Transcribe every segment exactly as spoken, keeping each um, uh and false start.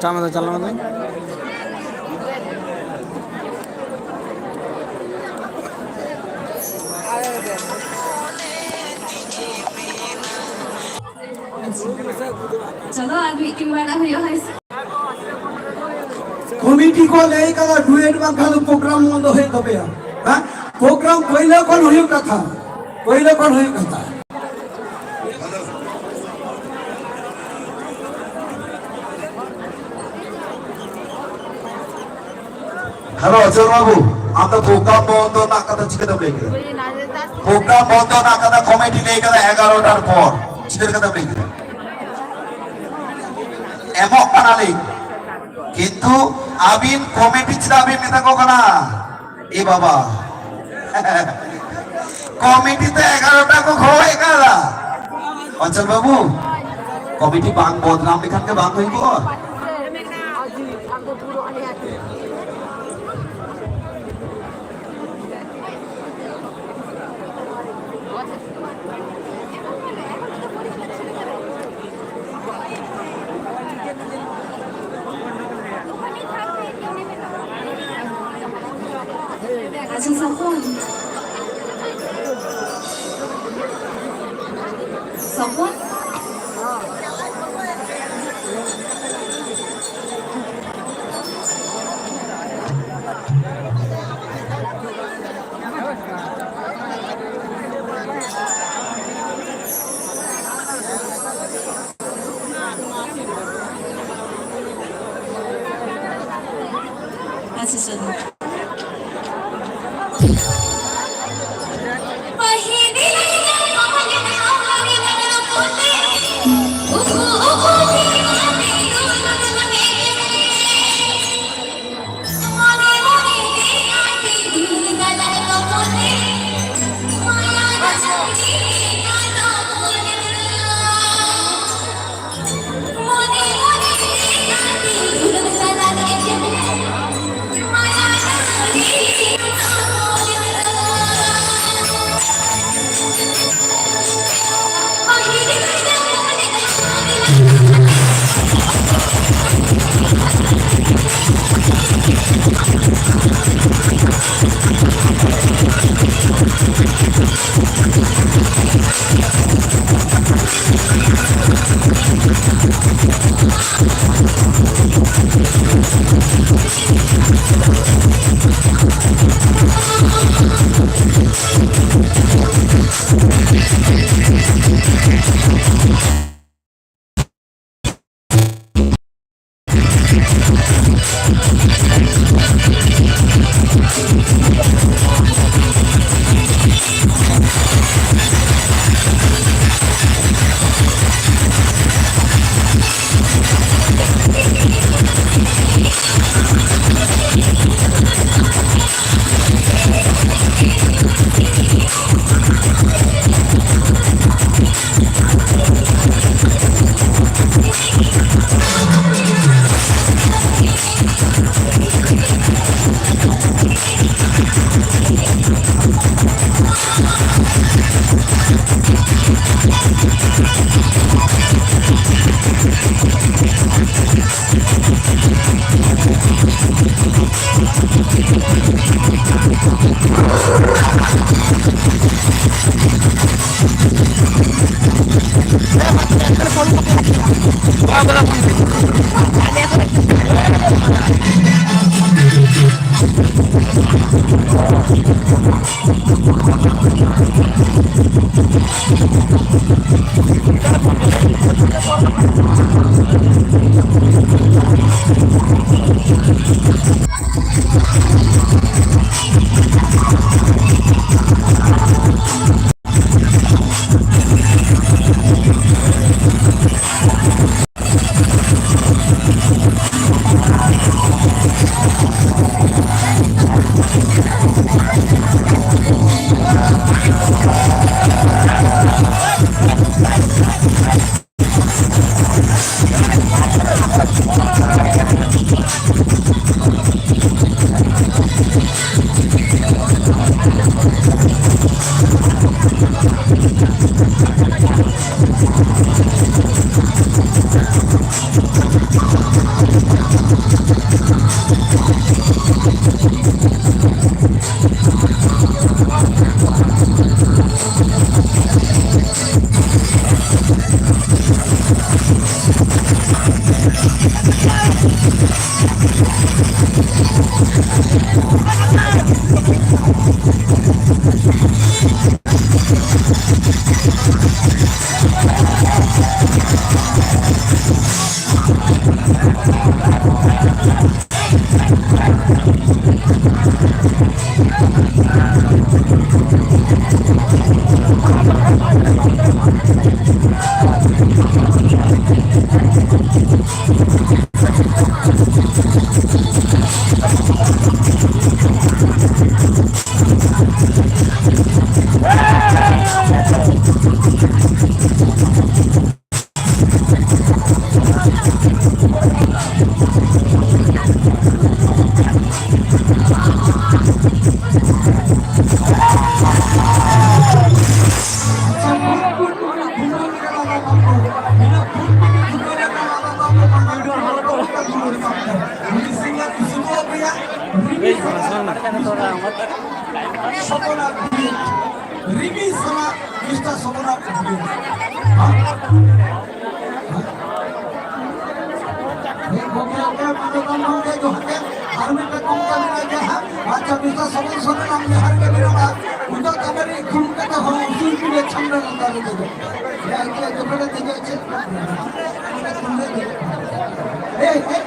ᱪᱟᱞᱟᱜ ᱢᱮ, ᱪᱟᱞᱟᱜ ᱢᱮ᱾ ᱪᱚᱞᱚ, ᱟᱨ ᱢᱤᱫᱴᱤᱡ ᱢᱟᱲᱟᱝ ᱦᱩᱭᱩᱜᱼᱟ, ᱦᱳᱭ ᱥᱮ᱾ ᱠᱚᱢᱤᱴᱤ ᱠᱚ ᱞᱟᱹᱭ ᱠᱟᱫᱟ, ᱰᱩᱭᱮᱴ ᱵᱟᱝᱠᱷᱟᱱ ᱫᱚ ᱯᱨᱳᱜᱨᱟᱢ ᱵᱚᱱᱫᱚ ᱦᱩᱭᱩᱜ ᱛᱟᱯᱮᱭᱟ᱾ ᱦᱮᱸ? ᱯᱨᱳᱜᱨᱟᱢ ᱯᱳᱭᱞᱳ ᱠᱷᱚᱱ ᱦᱩᱭᱩᱜ ᱠᱟᱛᱷᱟ, ᱯᱳᱭᱞᱳ ᱠᱷᱚᱱ ᱦᱩᱭᱩᱜ ᱠᱟᱛᱷᱟ᱾ ᱦᱮᱞᱳ, ᱚᱪᱚᱞ ᱵᱟᱹᱵᱩ, ᱟᱢ ᱫᱚ ᱯᱨᱳᱜᱨᱟᱢ ᱵᱚᱱᱫᱚ ᱨᱮᱱᱟᱜ ᱠᱟᱛᱷᱟ ᱪᱤᱠᱟᱹᱛᱮᱢ ᱞᱟᱹᱭ ᱠᱮᱫᱟ? ᱯᱨᱳᱜᱨᱟᱢ ᱵᱚᱱᱫᱚ ᱨᱮᱱᱟᱜ ᱠᱟᱛᱷᱟ ᱠᱚᱢᱤᱴᱤ ᱞᱟᱹᱭ ᱠᱟᱫᱟ ᱮᱜᱟᱨᱚᱴᱟᱨ ᱯᱚᱨ᱾ ᱪᱤᱠᱟᱹ ᱠᱟᱛᱮᱢ ᱞᱟᱹᱭ ᱠᱮᱫᱟ? ᱮᱢᱚᱜ ᱠᱟᱱᱟᱞᱤᱧ, ᱠᱤᱱᱛᱩ ᱟᱹᱵᱤᱱ ᱠᱚᱢᱤᱴᱤ ᱪᱮᱫᱟᱜ ᱵᱤᱱ ᱢᱮᱛᱟ ᱠᱚ ᱠᱟᱱᱟ? ᱮ ᱵᱟᱵᱟ, ᱠᱚᱢᱤᱴᱤ ᱛᱮ ᱮᱜᱟᱨᱚᱴᱟ ᱠᱚ ᱠᱷᱚᱭ ᱠᱟᱫᱟ᱾ ᱚᱪᱚᱞ ᱵᱟᱹᱵᱩ, ᱠᱚᱢᱤᱴᱤ ᱵᱟᱝ ᱵᱚᱫᱱᱟᱢ ᱞᱮᱠᱷᱟᱱ ᱜᱮ ᱵᱟᱝ ᱦᱩᱭ ᱠᱚᱜᱼᱟ᱾ ᱟᱪᱪᱷᱟ, ᱥᱟᱯᱷᱚᱱ᱾ ᱥᱟᱯᱷᱚᱱ? ᱥᱩᱥᱟᱹᱨ᱾ ᱨᱤᱢᱤ ᱥᱟᱞᱟᱜ ᱢᱤᱥᱴᱟᱨ ᱥᱚᱵᱚᱱᱟᱜ ᱠᱩᱠᱞᱤ᱾ ᱦᱮᱸ, ᱜᱚᱢᱠᱮ, ᱜᱚᱢᱠᱮ, ᱢᱟᱱᱚᱛᱟᱱ ᱜᱚᱢᱠᱮ, ᱡᱚᱦᱟᱨ ᱜᱮ᱾ ᱟᱨ ᱢᱤᱫᱴᱮᱱ ᱜᱚᱢᱠᱮ ᱢᱮᱱᱟᱭ ᱜᱮᱭᱟ ᱦᱟᱸᱜ᱾ ᱟᱪᱪᱷᱟ, ᱢᱤᱥᱴᱟᱨ ᱥᱚᱵᱚᱱ ᱥᱚᱨᱮᱱ, ᱟᱢ ᱡᱚᱦᱟᱨ ᱜᱮ ᱢᱮᱱᱟᱢᱟ᱾ ᱩᱱᱤ ᱫᱚ ᱠᱟᱹᱢᱤ ᱨᱮ ᱠᱷᱩᱞ ᱠᱟᱛᱮ ᱦᱚᱸ ᱩᱥᱩᱞ ᱯᱤᱲ ᱨᱮ ᱪᱷᱟᱢᱰᱟ ᱞᱟᱛᱟᱨ ᱨᱮ ᱫᱮᱡᱚᱜ᱾ ᱡᱟᱦᱟᱸᱭ ᱜᱮ ᱡᱚᱠᱷᱚᱱᱮ ᱫᱮᱡᱚᱜ ᱪᱮᱫ? ᱚᱸᱰᱮ ᱠᱷᱩᱞ ᱨᱮ ᱫᱮᱡᱚᱜ᱾ ᱮᱭ, ᱮᱭ᱾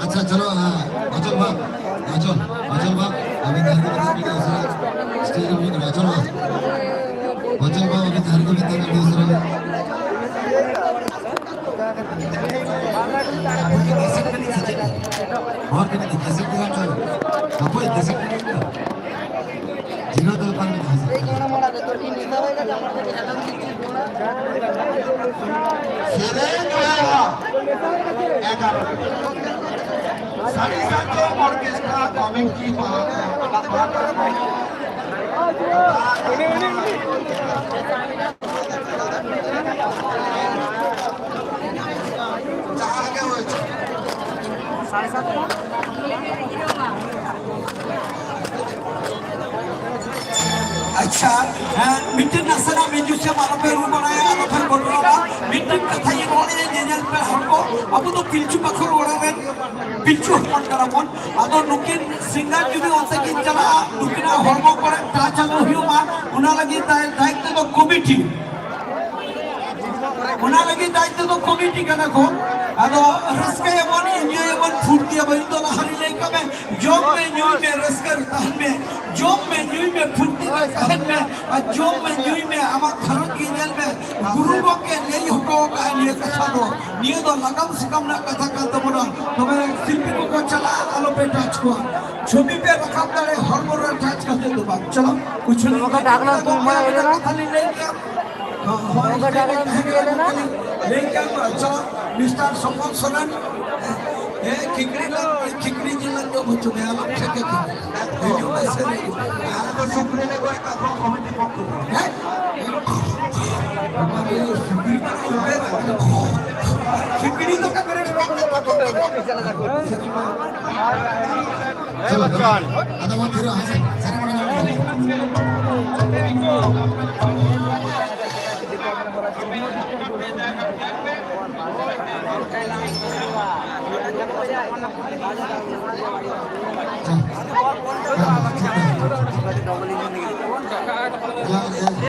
ᱟᱪᱪᱷᱟ, ᱪᱚᱞᱚ, ᱟᱸ, ᱚᱪᱚᱞ ᱵᱟᱵ, ᱚᱪᱚᱞ, ᱚᱪᱚᱞ ᱵᱟᱵ, ᱟᱹᱵᱤᱱ ᱡᱟᱦᱟᱸ ᱨᱮᱜᱮ ᱢᱮᱱᱟᱜ ᱵᱤᱱᱟ, ᱩᱥᱟᱹᱨᱟ stage ᱨᱮ ᱦᱤᱡᱩᱜ ᱵᱤᱱ, ᱚᱪᱚᱞ ᱵᱟᱵ, ᱚᱪᱚᱞ ᱵᱟᱵ, ᱟᱹᱵᱤᱱ ᱡᱟᱦᱟᱸ ᱨᱮᱜᱮ ᱢᱮᱱᱟᱜ ᱵᱤᱱᱟ, ᱩᱥᱟᱹᱨᱟ᱾ ᱦᱚᱲ ᱠᱟᱱᱟ ᱠᱚ, ᱠᱮᱥᱮᱴ ᱠᱚ ᱟᱸᱡᱚᱢ᱾ ᱦᱟᱯᱳᱭ, ᱠᱮᱥᱮᱴ ᱠᱚ ᱟᱸᱡᱚᱢ᱾ ᱡᱤᱨᱟᱹᱣ ᱫᱚ ᱵᱟᱝ ᱦᱩᱭᱩᱜᱼᱟ᱾ ᱥᱮᱨᱮᱧ ᱦᱩᱭᱩᱜᱼᱟ ᱮᱜᱟᱨᱚ ᱴᱟ᱾ ᱥᱟᱹᱨᱤ ᱥᱟᱨᱡᱚᱢ orchestra committee ᱯᱟᱦᱴᱟ ᱠᱷᱚᱱ ᱡᱟᱦᱟᱸ ᱜᱮ ᱦᱩᱭ ᱦᱚᱪᱚ᱾ ᱟᱪᱪᱷᱟ, ᱦᱮᱸ, ᱢᱤᱫᱴᱮᱱ ᱱᱟᱥᱮᱱᱟᱜ musician ᱟᱞᱚᱯᱮ ᱨᱩ ᱵᱟᱲᱟᱭᱟ, ᱟᱞᱚᱯᱮ ᱜᱚᱰᱨᱟᱣᱟ᱾ ᱢᱤᱫᱴᱮᱱ ᱠᱟᱛᱷᱟᱧ ᱨᱚᱲᱮᱫᱼᱟ, ᱧᱮᱧᱮᱞ ᱯᱮ ᱦᱚᱲ ᱠᱚ, ᱟᱵᱚ ᱫᱚ ᱯᱤᱞᱪᱩ ᱯᱟᱠᱷᱩᱲ ᱚᱲᱟᱜ ᱨᱮᱱ ᱯᱤᱞᱪᱩ ᱦᱚᱯᱚᱱ ᱠᱟᱱᱟ ᱵᱚᱱ᱾ ᱟᱫᱚ ᱱᱩᱠᱤᱱ singer ᱡᱩᱫᱤ ᱚᱱᱛᱮ ᱠᱤᱱ ᱪᱟᱞᱟᱜᱼᱟ, ᱱᱩᱠᱤᱱᱟᱜ ᱦᱚᱲᱢᱚ ᱠᱚᱨᱮ touch ᱟᱞᱚ ᱦᱩᱭᱩᱜ ᱢᱟ, ᱚᱱᱟ ᱞᱟᱹᱜᱤᱫ ᱫᱟᱭ-, ᱫᱟᱭᱤᱛᱛᱚ ᱫᱚ committee᱾ ᱚᱱᱟ ᱞᱟᱹᱜᱤᱫ ᱫᱟᱭᱤᱛᱛᱚ ᱫᱚ committee ᱠᱟᱱᱟ ᱠᱚ᱾ ᱟᱫᱚ ᱨᱟᱹᱥᱠᱟᱹᱭᱟᱵᱚᱱ, enjoy ᱟᱵᱚᱱ, ᱯᱷᱩᱨᱛᱤᱭᱟᱵᱚᱱ᱾ ᱤᱧ ᱫᱚ ᱞᱟᱦᱟ ᱨᱮᱧ ᱞᱟᱹᱭ ᱠᱟᱜ ᱢᱮ, ᱡᱚᱢ ᱢᱮ, ᱧᱩᱭ ᱢᱮ, ᱨᱟᱹᱥᱠᱟᱹ ᱨᱮ ᱛᱟᱦᱮᱱ ᱢᱮ᱾ ᱡᱚᱢ ᱢᱮ, ᱧᱩᱭ ᱢᱮ, ᱯᱷᱩᱨᱛᱤ ᱨᱮ ᱛᱟᱦᱮᱱ ᱢᱮ᱾ ᱟᱨ ᱡᱚᱢ ᱢᱮ, ᱧᱩᱭ ᱢᱮ, ᱟᱢᱟᱜ ᱜᱷᱟᱨᱚᱸᱡᱽ ᱜᱮ ᱧᱮᱞ ᱢᱮ᱾ ᱜᱩᱨᱩ ᱜᱚᱢᱠᱮ ᱞᱟᱹᱭ ᱦᱚᱴᱚ ᱟᱠᱟᱫᱼᱟ ᱱᱤᱭᱟᱹ ᱠᱟᱛᱷᱟ ᱫᱚ᱾ ᱱᱤᱭᱟᱹ ᱫᱚ ᱱᱟᱜᱟᱢ ᱥᱟᱠᱟᱢ ᱨᱮᱱᱟᱜ ᱠᱟᱛᱷᱟ ᱠᱟᱱ ᱛᱟᱵᱚᱱᱟ᱾ ᱛᱚᱵᱮ ᱥᱤᱞᱯᱤ ᱠᱚᱠᱚ ᱪᱟᱞᱟᱜᱼᱟ, ᱟᱞᱚᱯᱮ touch ᱠᱚᱣᱟ᱾ ᱪᱷᱚᱵᱤ ᱯᱮ ᱨᱟᱠᱟᱵ ᱫᱟᱲᱮ, ᱦᱚᱲᱢᱚ ᱨᱮ touch ᱠᱟᱛᱮ ᱫᱚ ᱵᱟᱝ᱾ ᱪᱚᱞᱚ, ᱩᱪᱷᱟᱹᱱ ᱱᱚᱣᱟ ᱠᱚ ᱰᱟᱠᱞᱟ ᱛᱩᱢ ᱢᱟᱨᱟ ᱮᱞᱮᱱᱟ᱾ ᱠᱟᱛᱷᱟ ᱞᱤᱧ ᱞᱟᱹᱭ ᱠᱮᱜᱼᱟ᱾ ᱚᱱᱠᱟ ᱡᱷᱟᱜᱽᱲᱟᱢ ᱵᱷᱤᱲᱟᱹᱣ ᱞᱮᱱᱟ᱾ ᱞᱟᱹᱭ ᱠᱮᱫ ᱠᱚ, ᱟᱪᱪᱷᱟ, ᱢᱤᱥᱴᱟᱨ ᱥᱚᱢᱚᱞ ᱥᱚᱨᱮᱱ, ᱦᱮᱸ, ᱠᱷᱤᱠᱲᱤ ᱞᱟᱝ, ᱠᱷᱤᱠᱲᱤ ᱡᱤᱞ ᱞᱟᱝ ᱡᱚᱢ ᱦᱚᱪᱚ ᱢᱮᱭᱟ, ᱟᱞᱚᱢ ᱴᱷᱮᱠᱟ ᱠᱚᱣᱟ᱾ ᱦᱤᱡᱩᱜ ᱢᱮ, ᱥᱮᱱ ᱦᱤᱡᱩᱜ ᱢᱮ᱾ ᱟᱞᱮ ᱫᱚ ᱥᱩᱠᱨᱤ ᱞᱮ ᱜᱚᱡ ᱠᱟᱜ ᱠᱚᱣᱟ ᱠᱚᱢᱤᱴᱤ ᱯᱚᱠᱷᱚ ᱠᱷᱚᱱ᱾ ᱦᱮᱸ? ᱥᱩᱠᱨᱤ ᱫᱚ ᱚᱠᱟ ᱠᱚᱨᱮ? ᱦᱮᱸ, ᱵᱟᱪᱚᱱ᱾ ᱟᱫᱚ ᱵᱚᱱ ᱛᱷᱤᱨᱚᱜᱼᱟ, ᱦᱮᱸ ᱥᱮ? ᱥᱟᱨᱮ ᱢᱚᱬᱮ ᱧᱚᱜ ᱞᱮᱱᱟ᱾